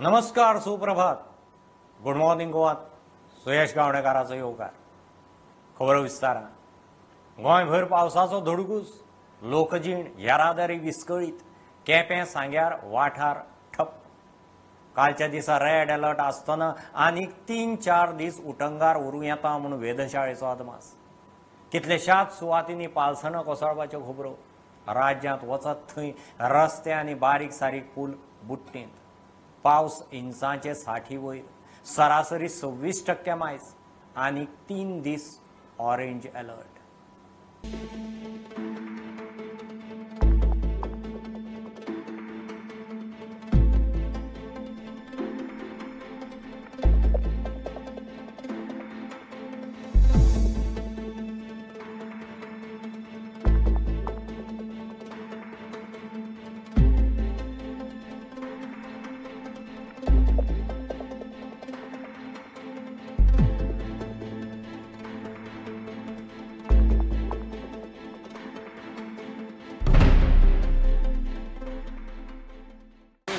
नमस्कार, सुप्रभात, good morning गोवात. सुयश गावणेकाराचो येवकार. खबरो विस्तारान. गोंयभर पावसाचो धडकूस, लोकजीण येरादारी विस्कळीत, केपें सांग्यार वाठार ठप्प. कालच्या दिसा रेड अलर्ट आसतना आनीक 3-4 दीस उटंगार उरूं येता म्हूण वेधशाळेचो अदमास. कितलेशाच सुवातींनी पालसणां कोसळपाच्यो खबरो. राज्यांत वचत थंय रस्ते आनी बारीक सारीक पूल बुट्टेंत. पावस इंचाचे 60 वयर, सरासरी 26% मायज. आनी 3 दीस ऑरेंज अलर्ट.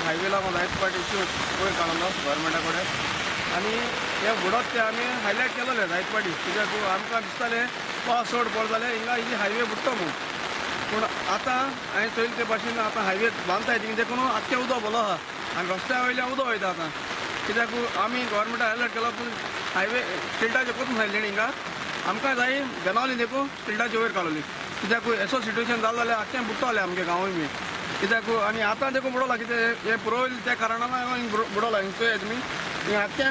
हायवेला जायत पाट इश्यू वयर काडलो गव्हर्मेंटा कडेन आनी हे बुडत ते आमी हायलायट केलेले जायत पाटी, कित्याक आमकां दिसतालें पावस चड पडलो जाल्यार हिंगा ही हायवे बुडटा म्हूण. पूण आतां हांवें चोयलें ते भाशेन आतां हायवे बांदताय थिंगा, देखून आख्खें उदक भरलो आसा आनी रस्त्या वयल्यान उदक वयता आतां. कित्याक आमी गव्हर्मेंटा हायलायट केलो, पूण हायवे स्टिल्टाचे करून सांगलें हिंगा आमकां जाय बेनावली देखून स्टिल्टाचे वयर काडली. कित्याक असो सिट्युएशन जालें जाल्यार आख्खें बुडटलें आमगे गांवूय बी. कित्याक आनी आतां देखून बुडवला, कितें हें पुरवलें त्या कारणान बुडवला. हिंगा चोयात तुमी, हिंगा आख्खें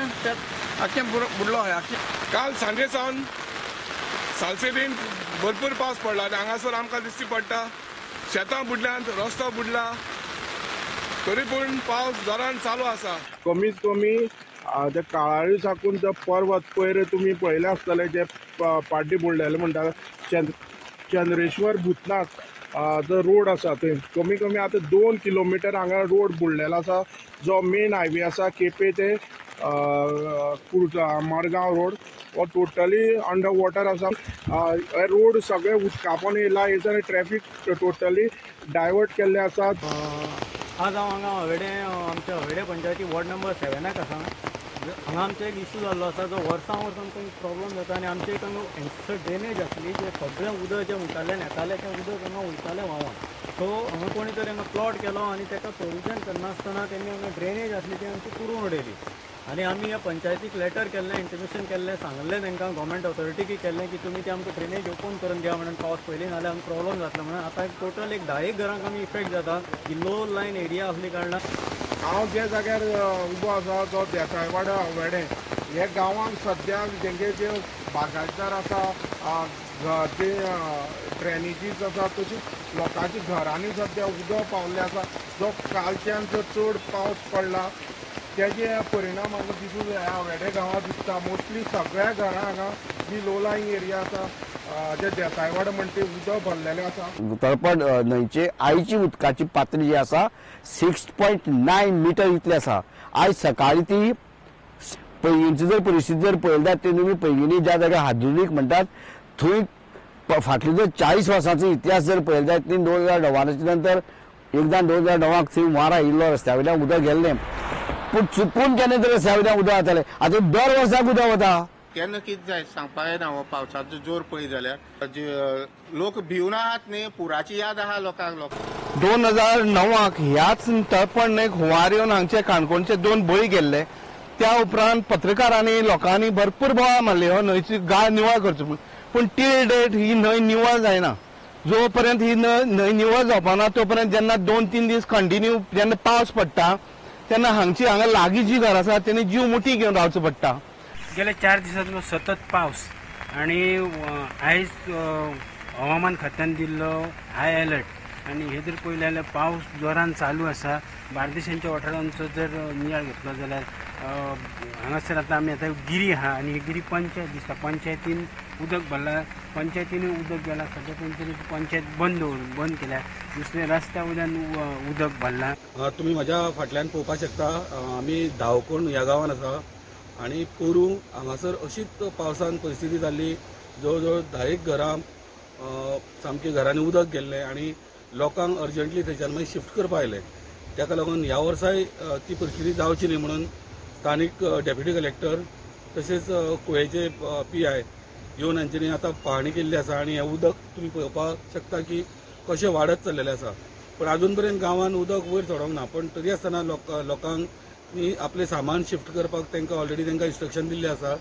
आख्खें बुडलो आहा आख्खें. काल सांजे सावन सालसेदीन भरपूर पावस पडला आनी हांगासर आमकां दिश्टी पडटा शेतां बुडल्यांत, रस्तो बुडला, तरी पूण पावस जोरान चालू आसा. कमीत कमी ते काळाळी साकून ते पर्वत पयर तुमी पळयले आसतले, जे पाड्डी बुडलेले म्हणटा चंद्रेश्वर भूतनाथ जो रोड आसा थंय कमी कमी आतां 2 किलोमिटर हांगा रोड बुडलेलो आसा. जो मेन हायवे आसा केपें ते कुर्टा मडगांव रोड हो टोटली अंडर वॉटर आसा. हे रोड सगळे उदकापोन येयला, हेच्यान ट्रॅफिक टोटली डायवर्ट केल्ले आसा. आज हांव हांगा हवेडे, आमच्या हवेडे पंचायती वॉर्ड नंबर 7 आसा. हांगा आमचो एक इशू जाल्लो आसा, जो वर्सां वर्सां आमकां एक प्रॉब्लम जाता. आनी आमचे एक हांगा हांगसर ड्रेनेज आसली, जें सगळें उदक जें मुखाल्ल्यान येतालें तें उदक हांगा वयतालें व्हांवन. सो हांगा कोणी तरी हांगा प्लॉट केलो आनी ताका सोल्युशन करनासतना तेणी हांगा ड्रेनेज आसली ती आमची पुरोवन उडयली. आनी आमी ह्या पंचायतीक लेटर केल्लें, इंटिमेशन केल्लें, सांगल्लें तांकां गव्हर्मेंट ऑथॉरिटीक केल्लें की तुमी ते आमकां ड्रेनेज ओपन करून दिया म्हणून, पावस पयलीं नाल्यार आमकां प्रॉब्लम जातलो म्हणून. आतां टोटल एक 10 घरांक आमी इफेक्ट जाता, ही लो लायन एरिया आसली कारणान. हांव ज्या जाग्यार उबो आसा तो देसायवाडो हवेडे हे गांवांक सद्याक जेंगे जे बागायतदार आसा, जे ड्रेनेजीस आसा, तशीच लोकांच्या घरांनी सद्या उदक पावल्लें आसा. जो कालच्यान जो चड पावस पडला तेजे परिणाम हांगा दिसून ह्या हवेडे गांवांत दिसता. मोस्टली सगळ्या घरां हांगा जी लो लायींग एरिया आसा, जे देसायवाडो म्हणटा उदक भरलेलें आसा. तळपण न्हंयचे आयची उदकाची पातळी जी आसा 6.9 मिटर इतली आसा. आयज सकाळी ती पैंगीणची जर परिस्थिती जर पळयली जाल्यार ती तुमी पैंगिणी ज्या जाग्यार हादुरीक म्हणटात थंय फाटली जर 40 वर्सांचो इतिहास जर पळयलो जायत ती 2009 नंतर एकदां 2009 थंय हुंवार आयिल्लो, रस्त्या वयल्यान उदक गेल्लें. पूण चुकून केन्ना तरी रस्त्या वयल्यान उदक वतालें, आतां दर वर्साक उदक वता. केन्ना कितें जायत सांगपाक येना. हो पावसाचो जोर पळयत जाल्यार लोक भिवन आहात न्ही, पुराची याद आहा लोकांक. लोक 2009 ह्याच तळपण न्हंयक हुंवार येवन हांगचे काणकोणचे 2 बळी गेल्ले. त्या उपरांत पत्रकारांनी लोकांनी भरपूर बोवाळ मारली हो न्हंयची गाळ निवळ करचो म्हूण, पूण टिल डेट ही न्हंय निवळ जायना. जो पर्यंत ही न्हंय निवळ जावपाना तो पर्यंत जेन्ना 2-3 दीस कंटिन्यू जेन्ना पावस पडटा तेन्ना हांगची हांगा लागीं जी घरां आसा तेणी जीव मुठी घेवन रावचो पडटा. गेल्या 4 दिसांतलो सतत पावस आनी आयज हवामान खात्यान दिल्लो हाय अलर्ट आनी हे जर पळयलें जाल्यार पावस जोरान चालू आसा. बार्देशांच्या वाठारांचो जर नियाळ घेतलो जाल्यार हांगासर आतां आमी आतां गिरी आहा आनी ही गिरी पंचायत दिसता. पंचायतीन उदक भरलां, पंचायतीनूय उदक गेलां. सद्या तेंच्यांनी पंचायत बंद केल्या. दुसरें रस्त्या वयल्यान उदक भरलां. तुमी म्हज्या फाटल्यान पळोवपाक शकता, आमी धांवकोण ह्या गांवान आसा आनी पोरूं हांगासर अशीच पावसान परिस्थिती जाल्ली. जवळ जवळ 10 घरां सामकी घरांनी उदक गेल्लें आनी लोकांक अर्जंटली थंयच्यान मागीर शिफ्ट करपा आयले. ताका लागून ह्या वर्साय ती परिस्थिती जावची न्ही म्हणून स्थानीक डेप्युटी कलेक्टर तशेंच कुवेचे PI येवन हांच्यांनी आतां पाहणी केल्ली आसा आनी हें उदक तुमी पळोवपाक शकता की कशें वाडत चल्लेलें आसा. पण अजून पर्यंत गांवांत उदक वयर चडोंक ना, पण तरी आसतना लोकांक आपलें सामान शिफ्ट करपाक तांकां ऑलरेडी तांकां इन्स्ट्रक्शन दिल्लें आसा.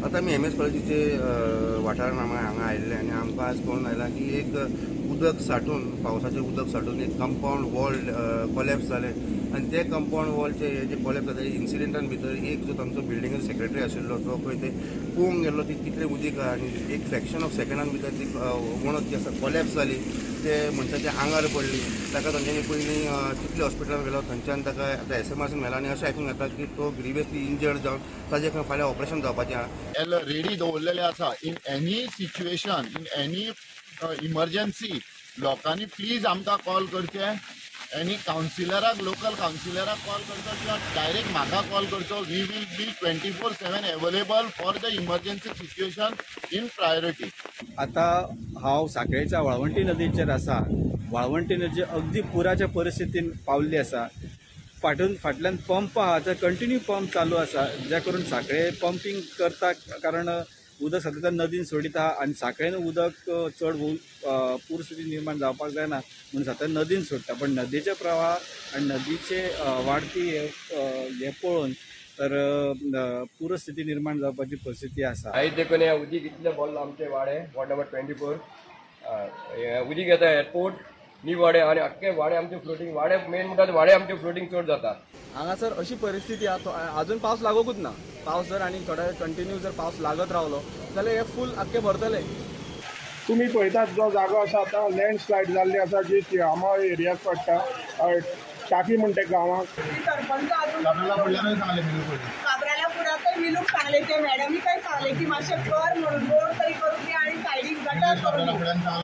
आतां आमी MS कॉलेजीचे वाठारान हांगा आयिल्ले आनी आमकां आज कळून आयलां की एक उदक साठून, पावसाचें उदक साठून एक कंपावंड वॉल कोलॅप्स जालें आनी ते कंपावंड वॉलचे जे कोलॅप्स जाले इन्सिडेंटान भितर एक जो तांचो बिल्डिंगेचो सेक्रेटरी आशिल्लो तो पळय ते पोवंक गेल्लो ती कितलें उदीक आहा आनी एक फ्रॅक्शन ऑफ सेकंडान भितर ती वणत जी आसा कोलॅप्स जाली, ते मनशाच्या आंगार पडली. ताका तांच्यांनी पयलीं चिखली हॉस्पिटलान व्हेलो, थंयच्यान ताका आतां SMRCन व्हेला आनी अशें आयकूंक येता की तो ग्रिवियसली इंजर्ड जावन ताजें खंय फाल्यां ऑपरेशन जावपाचें आहा. रेडी दवरलेले आसा in any situation, in any emergency लोकांनी प्लीज आमकां कॉल करचे एनी कावन्सिलराक, लोकल कावन्सिलराक कॉल करचो किंवा डायरेक्ट म्हाका कॉल करचो. We will be 24/7 available for the emergency situation in priority. आतां हांव साखळेच्या वाळवंटी नदीचेर आसा. वाळवंटी नदी अगदी पुराच्या परिस्थितीन पावल्ली आसा. फाटल्यान पंप आहा, ते कंटिन्यू पंप चालू आसा, जे करून साखळे पंपींग करता, कारण उदक सतत नदीन सोडीत आहा आनी साखळेन उदक चड पूरस्थिती निर्माण जावपाक जायना म्हणून सतत नदीन सोडटा. पण नदीचे प्रवाह आनी नदीचे वाडटी हे पळोवन तर पूरस्थिती निर्माण जावपाची परिस्थिती आसा. आयज देखून हें उदीक इतलें भरलां आमचे वाडे, वॉर्ड नंबर 24 उदीक येता एअरपोर्ट न्यू वाडे आनी आख्खे वाडे आमचे फ्लोटींग, वाडे मेन म्हणटा वाडे आमचे फ्लोटींग चड जाता. हांगासर अशी परिस्थिती आहा, अजून पावस लागोकूच ना. पावस जर आनी थोडे कंटिन्यू जर पावस लागत रावलो जाल्यार हे फूल आख्खे भरतले. तुमी पळयतात जो जागो आसा आतां लँडस्लायड जाल्ली आसा जी तिळामाळ एरियाक पडटा, टाकी म्हणटा गांवाक. काब्राला फुडातय मिलूक सांगले, ते मॅडमी काय सांगले की मातशें कर म्हणून, रोड तरी करून दी आनी सायडीक गटर करून दी.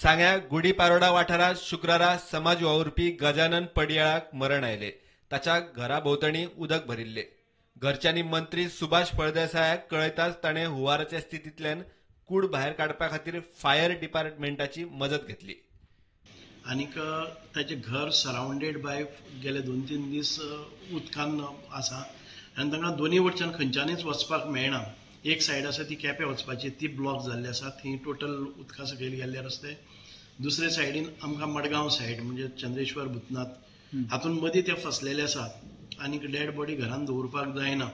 सांग्या गुडीपारोडा वाठारांत शुक्रारा समाज वावुरपी गजानन पडयाळाक मरण आयले. ताच्या घरा भोंवतणी उदक भरिल्ले. घरच्यांनी मंत्री सुभाष फळदेसायाक कळयताच ताणें हुंवाराच्या स्थितींतल्यान कूड भायर काडपा खातीर फायर डिपार्टमेंटाची मजत घेतली. आनीक ताचें घर सरावंडेड बाय गेले 2-3 दीस उदकान आसा आनी तांकां दोनी वटच्यान खंयच्यानूच वचपाक मेळना. एक सायड आसा ती केपें वचपाची, ती ब्लॉक जाल्ली आसा, थंय टोटल उदका सकयल गेल्ले रस्ते. दुसरे सायडीन आमकां मडगांव सायड म्हणजे चंद्रेश्वर भूतनाथ हातून मदीं ते फसलेले आसात आनीक डेड बॉडी घरान दवरपाक जायना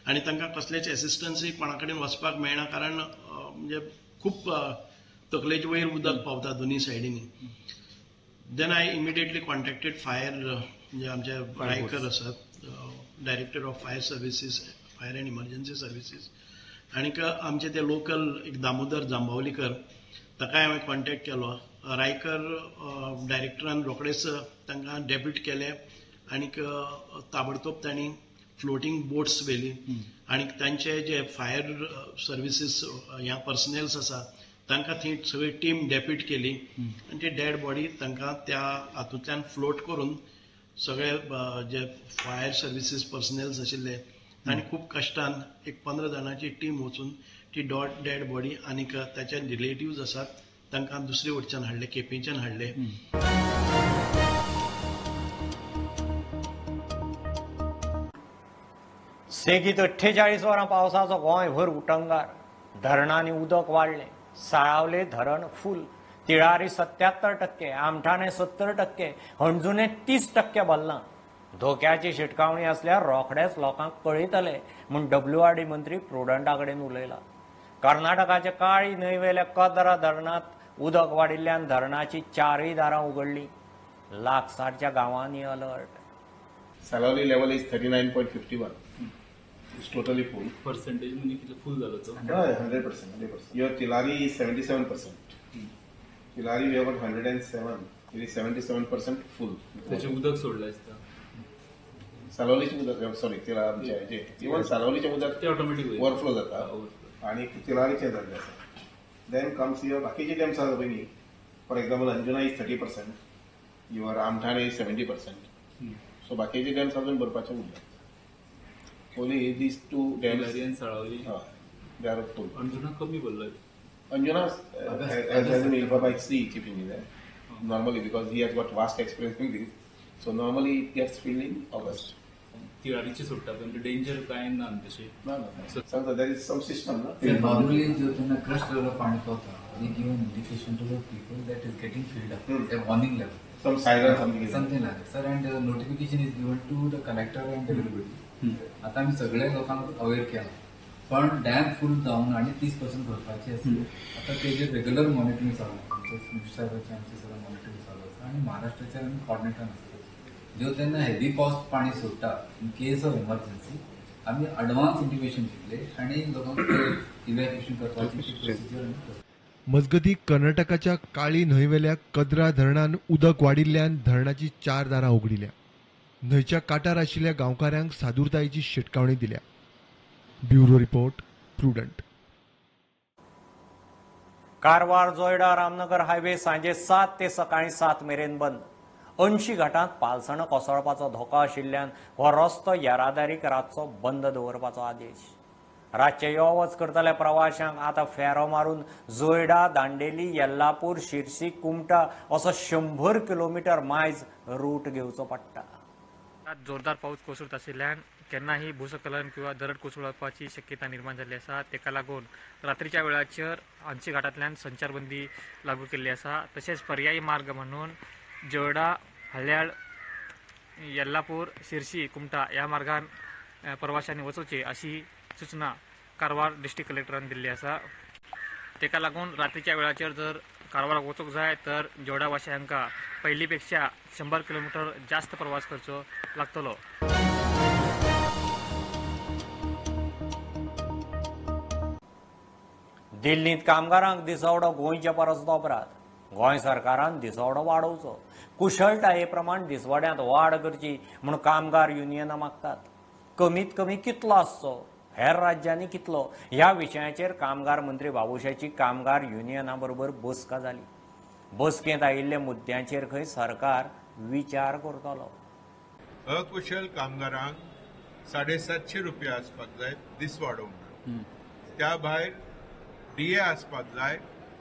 आनी तांकां कसलेच एसिस्टन्सूय कोणा कडेन वचपाक मेळना, कारण म्हणजे खूब तकलेचे वयर उदक पावता दोनी सायडींनी. Then I immediately contacted fire, म्हणजे आमचे रायकर आसात, director of fire services, fire and emergency services, आनीक आमचे ते लोकल एक दामोदर जांबावलीकर ताकाय हांवें कॉन्टेक्ट केलो. रायकर डायरेक्टरान रोखडेच तांकां डेब्यूट केले आनीक ताबडतोब तांणी फ्लोटींग बोट्स व्हेली आनी तांचे जे फायर सर्विसीस ह्या पर्सनेल्स आसा तांकां थंय सगळी टीम डेप्यूट केली आनी ती डेड बॉडी तांकां त्या हातूंतल्यान फ्लोट करून सगळे जे फायर सर्विसीस पर्सनेल्स आशिल्ले तांणी खूब कश्टान एक 15 जाणांची टीम वचून ती डेड बॉडी आनीक ताचे रिलेटिव्ज आसात तांकां दुसरे वटच्यान हाडले, केपेंच्यान हाडले. सेगीत 48 वरां पावसाचो गोंयभर उटंगार. धरणांनी उदक वाडलें. साळावले धरण फूल, तिळारी 77%, आमठाणे 70%, हणजुणे 30% भरलां. धोक्याची शिटकावणी आसल्यार रोखडेच लोकांक कळयतले म्हूण WRD मंत्री प्रुडंटा कडेन उलयला. कर्नाटकाच्या काळी न्हंयवेल्या कदरा धरणांत उदक वाडिल्ल्यान धरणाची 4 दारां उगडलीं. लागसारच्या गांवांनी alert. Salaulim level is 39.51. It's totally full. Percentage म्हणजे कितले फुल जालो तो? 100%, 100%. Your Tillari is 77%. Tillari we have got 107. It is 77% full. त्याचे उदक सोडलं असता. सालावलीचे उदक, सॉरी, इवन सालावलीचे उदक ते ऑटोमॅटिक ओवरफ्लो जाता आणि तिलारीचे जाल्ले आसा. Then comes your बाकीचे डॅम्स आसा पळय न्ही, for example Anjuna is 30%, your Amthane is 70%. So बाकीचे डॅम्स अजून भरपाचे उरले. Only these two dams. Tillari and Salaulim. They are full. Anjuna कमी भरला. Anjuna has been informed by sea chief engineer normally because he has got vast experience in this. So normally it gets filled in August. तिळारीचे सोडटा पण danger काय ना तशें ना ना, there is some system ना. नॉर्मली जो तेन्ना क्रस्ट लेवल पाणी पावता, we give an indication to the people that is getting filled up, a warning level, some siren, something something like that sir, and notification is given to the collector and everybody. आता आमी सगळ्या लोकांक अवेर केला, पण dam फुल जावन आनी 30% भरपाची आसा. आतां तेजेर रेगुलर मॉनिटरींग चालू आसा, आमच्या मिनिस्टर साहेबाचें आमचें सगळें मॉनिटरींग चालू आसा आनी महाराष्ट्राचे आमी कॉर्डिनेटर आसा. जो तेन्ना हेवी पावस पाणी सोडटा इन केस ऑफ एमर्जन्सी आमी अडवान्स इंडिकेशन दितले आनी लोकांक इव्हॅक्युएशन करपाची प्रोसिजर. मजगतीं कर्नाटकाच्या काळी न्हंयवेल्या कद्रा धरणान उदक वाडिल्ल्यान धरणाची 4 दारां उगडिल्या. न्हंयच्या काठार आशिल्ल्या गांवकारांक सादूरतायेची शिटकावणी दिल्या. Bureau report, Prudent. Karwar Joida Ramnagar highway सांजे 7 ते सकाळी 7 मेरेन बंद. 80 घाटांत पालसणां कोसळपाचो धोको आशिल्ल्यान हो रस्तो येरादारीक रातचो बंद दवरपाचो आदेश. रातचे यो वच करतल्या प्रवाशांक आतां फेरो मारून जोयडा, दांडेली, येल्लापूर, शिरसी, कुमटा असो 100 किलोमिटर मायज रूट घेवचो पडटा. जोरदार पाऊस कोसळत आशिल्ल्यान केन्नाही भूस्खलन किंवा दरड कोसळपाची शक्यता निर्माण जाल्ली आसा. ताका लागून रात्रीच्या वेळाचेर 80 घाटांतल्यान संचारबंदी लागू केल्ली आसा. तशेंच पर्यायी मार्ग म्हणून जोयडा, हल्याळ, येल्लापूर, शिरशी, कुमटा ह्या मार्गान प्रवाशांनी वचोवचे अशी सूचना कारवार डिस्ट्रिक्ट कलेक्टरान दिल्ली आसा. ताका लागून रात्रीच्या वेळाचेर जर कारवाराक वचूंक जाय तर जोयडा वाशांका पयली पेक्षा 100 किलोमिटर जास्त प्रवास करचो लागतलो. दिल्लींत कामगारांक दिसवडो गोंयच्या परस दोबरात. गोंय सरकारान दिसवडो वाडोवचो, कुशळटाये प्रमाण दिसवड्यांत वाड करची म्हूण कामगार युनियनां मागतात. कमीत कमी कितलो आसचो, हेर राज्यांनी कितलो, ह्या विशयाचेर कामगार मंत्री बाबूशाची कामगार युनियना बरोबर बसका जाली. बसकेंत आयिल्ल्या मुद्द्यांचेर खंय सरकार विचार करतलो. अकुशल कामगारांक 750 रुपया आसपाक जाय दिसवाडो म्हणून, त्या भायर डीए आसपाक जाय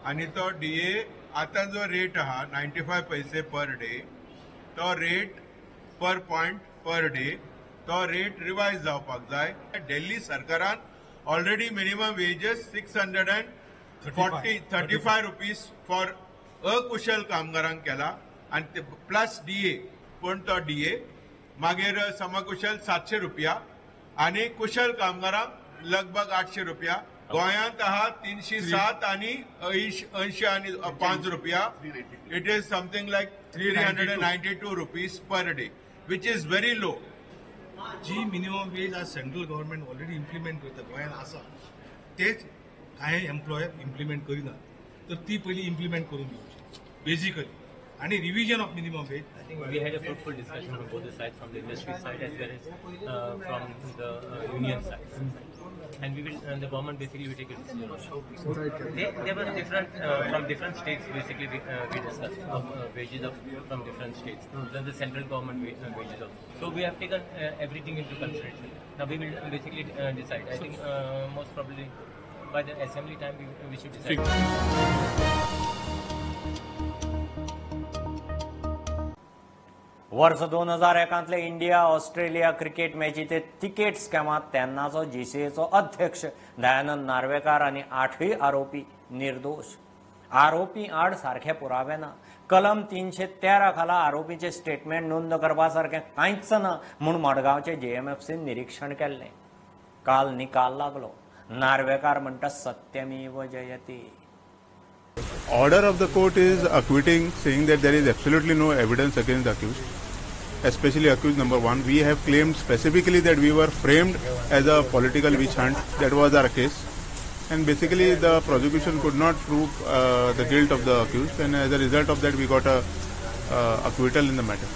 आनी तो डीए आतां जो रेट आहा 95 पैसे पर डे, तो rate per point per day, तो रेट रिवायज जावपाक जाय. दिल्ली सरकारान already minimum wages 635 rupees for अकुशल कामगारांक केला आनी प्लस डीए, पूण तो डीए मागीर समकुशल 700 रुपया आनी कुशल कामगारांक लगभग 800 रुपया. गोंयांत आहा 307 आनी 80 आनी 5 रुपया. It is something like 392 rupees per day, which is very low. Ji minimum veg आज सेंट्रल गव्हर्नमेंट ऑलरेडी इम्प्लिमेंट करता गोंयांत आसा, तेच कांय एम्प्लॉयर इम्प्लिमेंट करिना, तर ती पयली इम्प्लिमेंट करून घेवची बेजिकली आनी revision of minimum wage. I think we had a fruitful discussion from both the sides, from the industry side as well as from the union side, and we will the government basically will take a decision. There were different from different states basically we discussed of wages of from different states, then the central government wages of. So we have taken everything into consideration. Now we will basically decide. I think most probably by the assembly time we should decide. वर्स 2001 India Australia cricket मॅचीचे ticket स्कॅमात तेन्नाचो जीसीएचो अध्यक्ष दयानंद नार्वेकार आनी 8 आरोपी निर्दोष. आरोपी आड सारखे पुरावे ना. कलम 313 खाला आरोपीचे स्टेटमेंट नोंद करपा सारकें कांयच ना म्हूण मडगांवचे जेएमएफसीन निरीक्षण केल्लें. काल निकाल लागलो. नार्वेकार म्हणटा सत्यमेव जयते. Order of the court is acquitting, saying that there is absolutely no evidence against the accused, especially accused number 1. We have claimed specifically that we were framed as a political witch hunt. That was our case. And basically the prosecution could not prove the guilt of the accused, and as a result of that we got a acquittal in the matter.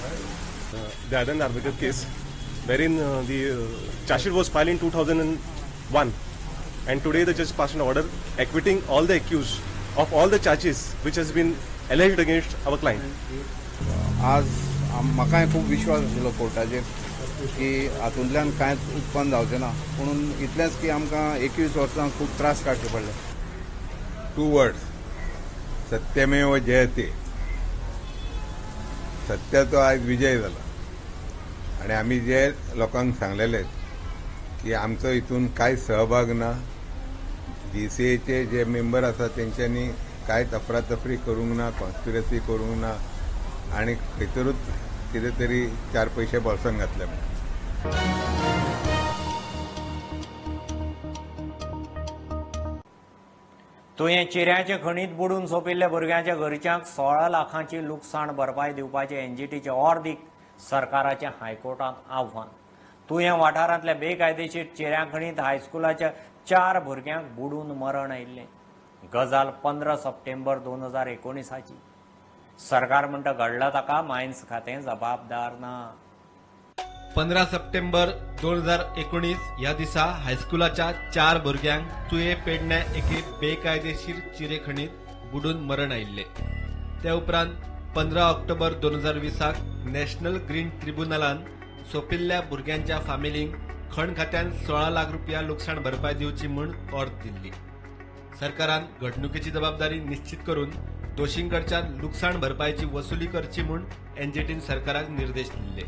The Dayanand Narvekar case, wherein the charge sheet was filed in 2001, and today the judge passed an order acquitting all the accused of all the charges which has been alleged against our client. आज म्हाकाय खूब विश्वास आशिल्लो कोर्टाचेर की हातूंतल्यान कांयच उत्पन्न जावचें ना, पूण इतलेंच की आमकां 21 वर्सां खूब त्रास काडचे पडले. 2 वर्ड्स, सत्यमेव जयते. सत्याचो आयज विजय जाला. आनी आमी जे लोकांक सांगलेले की आमचो हितून कांय सहभाग ना, जीसीएचे जे मेंबर आसा तेंच्यांनी कांयच अफरातफरी करूंक ना, कॉन्स्पिरसी करूंक ना आनी खंयसरूच कितें तरी 4 पयशे बोल्सान घातले म्हणून. तुयें चिऱ्याचे खणीत बुडून सोंपिल्ल्या भुरग्यांच्या घरच्यांक 16 लाखांची लुकसाण भरपाय दिवपाचें एनजीटीचे ऑर्दीक सरकाराचें हायकोर्टांत आव्हान. तुयें वाठारांतल्या बेकायदेशीर चिऱ्या खणीत हायस्कुलाच्या 4 भुरग्यांक बुडून मरण आयिल्लें. गजाल 15 सप्टेंबर 2019ची. सरकार म्हणटा घडला ताका मायन्स खातें जबाबदार ना. 15 सप्टेंबर 2019 ह्या दिसा हायस्कुलाच्या 4 भुरग्यांक तुये पेडण्या एके बेकायदेशीर चिरेखणीत बुडून मरण आयिल्लें. त्या उपरांत 15 ऑक्टोबर 2020 नॅशनल ग्रीन ट्रिब्युनलान सोंपिल्ल्या भुरग्यांच्या फामिलींक खण खात्यान 16 लाख रुपया लुकसाण भरपाय दिवची म्हूण ऑर्द दिल्ली. सरकारान घडणुकेची जबाबदारी निश्चित करून दोशींकडच्यान लुकसाण भरपायची वसुली करची म्हूण एनजीटीन सरकाराक निर्देश दिल्ले.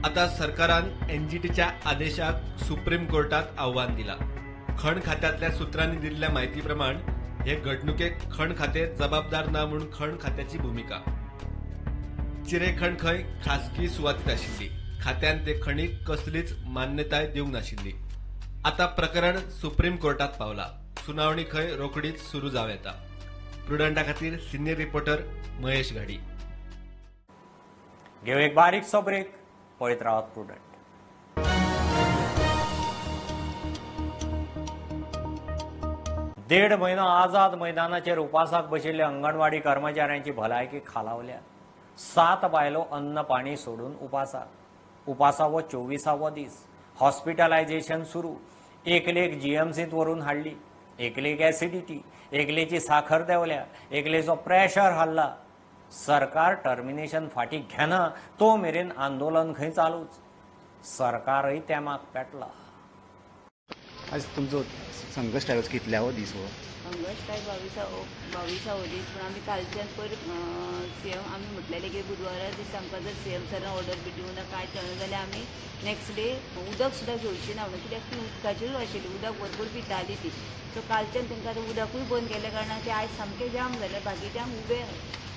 आता सरकारान एनजीटीच्या आदेशाक सुप्रीम कोर्टात आव्हान दिला. खण खात्यातल्या सूत्रांनी दिल्ल्या माहिती प्रमाण हे घडणुकेक खण खाते जबाबदार ना म्हूण खण खात्याची भूमिका. चिरेखण खंय खासगी सुवातीत आशिल्ली, खात्यान ते खणीक कसलीच मान्यताय दिवंक नाशिल्ली. आता प्रकरण सुप्रीम कोर्टात पावला. सुनावणी खंय रोखडीच सुरू जावं येता. प्रुडंटा खातीर सिनियर रिपोर्टर महेश घाडी. घेऊ एक बारीकसो ब्रेक, पळयत रावात प्रुडंट. 1.5 म्हयनो आझाद मैदानाचेर उपासाक बशिल्ल्या अंगणवाडी कर्मचाऱ्यांची भलायकी खालावल्या. 7 बायलो अन्न पाणी सोडून उपासाक. उपासावो 24वो दीस. हॉस्पिटलायझेशन सुरू. एकलेक जीएमसींत व्हरून हाडली, एकलेक एसिडिटी, एकलेची साखर देंवल्या, एकलेचो प्रेशर हाडला. सरकार टर्मिनेशन फाटी घेना तो मेरेन आंदोलन खंय चालूच. सरकारय तेमाक पेटला. आज तुमचो संघर्श आयज कितल्यावो दीस हो? संघर्श आयज 22वो दीस. पूण आमी कालच्यान पयर सीएम आमी म्हटलेले की बुधवारा दीस आमकां जर सीएम सरान ऑर्डर बी दिवना ना कांय चलना जाल्यार आमी नेक्स्ट डे उदक सुद्दां घेवची ना म्हणून, कित्याक ती उदकाचेरूच आशिल्ली, उदक भरपूर पिताली ती. सो कालच्यान तांकां आतां उदकूय बंद केल्या कारणान ते आयज सामकें जाम जालें. बाकीच्यांक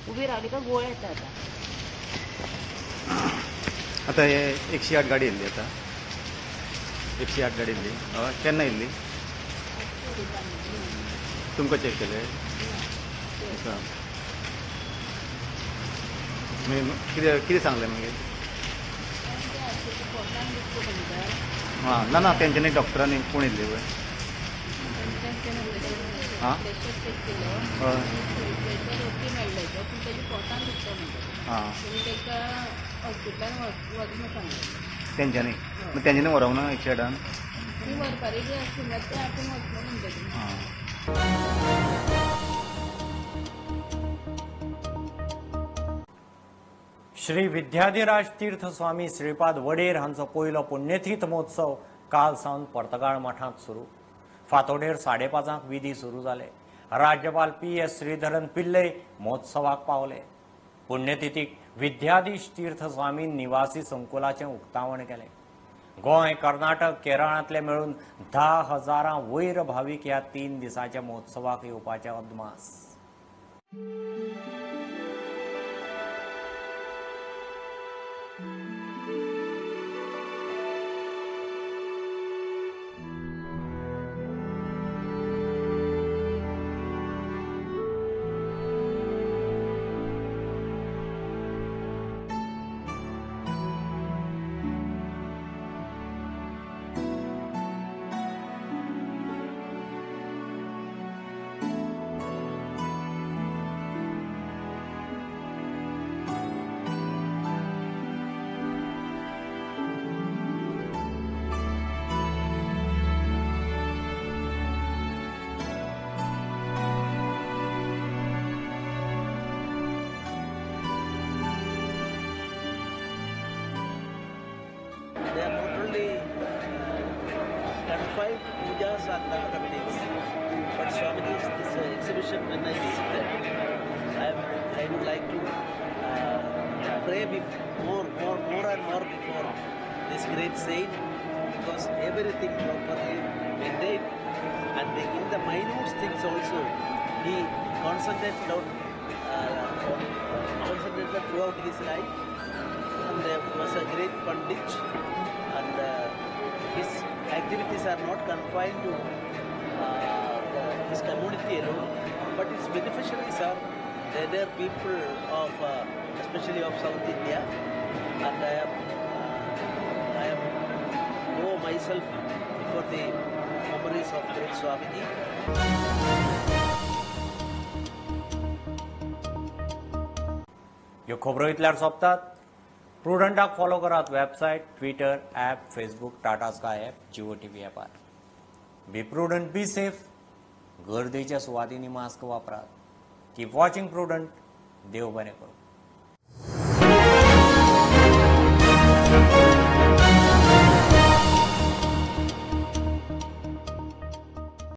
उबे रावले काय गोळ येता. आतां आतां हे 108 गाडी येयल्ली, आतां 108 गाडी येयल्ली. हय, केन्ना येयल्ली? तुमकां चॅक केलें? अच्छा, मागीर कितें कितें सांगलें मागीर? हां, ना ना तेंच्यांनी डॉक्टरांनी कोण येयल्ले पळय? हां, हय, हां, तेंच्यांनी मग तेंच्यांनी व्हरोंक ना 108? हां. श्री विद्याधिराज तीर्थ स्वामी श्रीपाद वडेर हांचो पयलो पुण्यतीर्थ महोत्सव काल सावन पर्तगाळ मठांत सुरू. फांतोडेर 5:30 विधी सुरू जाले. राज्यपाल PS Sreedharan Pillai महोत्सवाक पावले. पुण्यतिथीक विद्याधीश तीर्थ स्वामी निवासी संकुलाचें उक्तावण केलें. गोंय, कर्नाटक, केरळांतले मेळून 10,000 वयर भावीक ह्या 3 दिसांच्या महोत्सवाक येवपाचे अदमास. They are not only confined to pujas and other things, but Swamiji's this exhibition, when I visited, I would like to pray more, more, more and more before this great saint, because everything properly maintained, and in the minute things also he concentrated on, concentrated throughout his life, and was a great pandit, and his activities are not confined to his community alone, but its beneficiaries are the other people of, especially of South India, and I am go myself for the memories of great Swamiji. ह्यो खबरो इतल्यार सोंपतात. प्रुडंटाक follow करात website, Twitter, app, Facebook, Tata Sky app, Jio TV ॲपार. Be prudent, be safe. गर्देच्या सुवातींनी mask वापरात. Keep watching Prudent. देव बरें करूं.